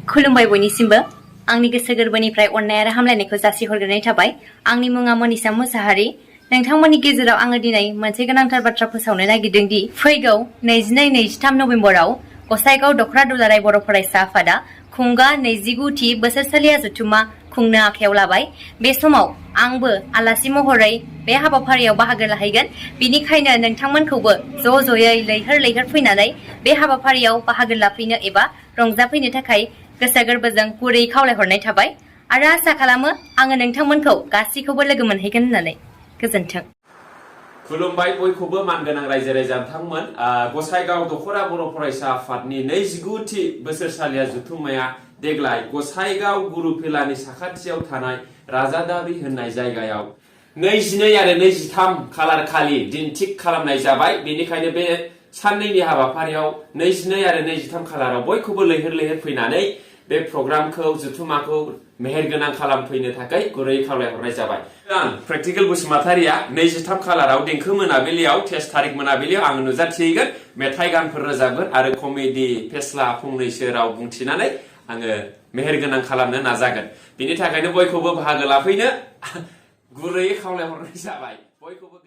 खुलुमबाय बयनिसिमबो आंनि गोसो गोरबोनिफ्राय अननाय आरो हामलायनायखौ जासिहरग्रोनाय थाबाय। आंनि मुङा मनिसा मुसाहारि। नोंथांमोननि गेजेराव आङो दिनै मोनसे गोनांथार बाथ्रा फोसावनो नागिरदों दि फैगौ 22-23 नबेम्बराव गसाइगाव दख'र दुलाराय बर' फरायसा आफादा खुंगा 29थि बोसोरसालिया जथुम्मा खुंनो आखायाव लाबाय। बे समाव आंबो आलासि महरै बे हाबाफारियाव बाहागो लाहैगोन। बिनिखायनो नोंथांमोनखौबो ज'ज'यै लैहोर फैनानै बे हाबाफारियाव बाहागो लाफैनो एबा रंजाफैनो थाखाय गोसो गोरबोजों गुरै खावलायहरनाय थाबाय आरो आसा खालामो आङो नोंथांमोनखौ गासैखौबो लोगो मोनहैगोन होननानै। गोजोन्थों। खुलुमबाय बयखौबो मानगोनां रायजो राजा नोंथांमोन। गसाइगाव दख'रा बर' फरायसा आफादनि 29थि बोसोरसालिया जथुम्माया देग्लाय गसाइगाव गुरुफिलानि साखाथियाव थानाय राजादाबि होननाय जायगायाव 22 आरो 23 खालार खालि दिन थिग खालामनाय जाबाय। बेनिखायनो बे साननैनि हाबाफारियाव 22 आरो 23 खालाराव बयखौबो लैहोर फैनानै बे प्रग्रामखौ जथुम्माखौ मेहेरगोनां खालामफैनो थाखाय गुरै खावलायहरनाय जाबाय। आं प्रेक्टिकेल बसुमतारिया 23 खालाराव देंखो मोनाबिलियाव 23 थारिख मोनाबिलियाव आं नुजाथिहैगोन, मेथाइ गानफोर रोजाबगोन आरो कमेडि फेस्ला फंनैसो राव बुंथिनानै आङो मेहेरगोनां खालामनो नाजागोन। बिनि थाखायनो बयखौबो बाहागो लाफैनो गुरै खावलायहरनाय जाबाय। बयखौबो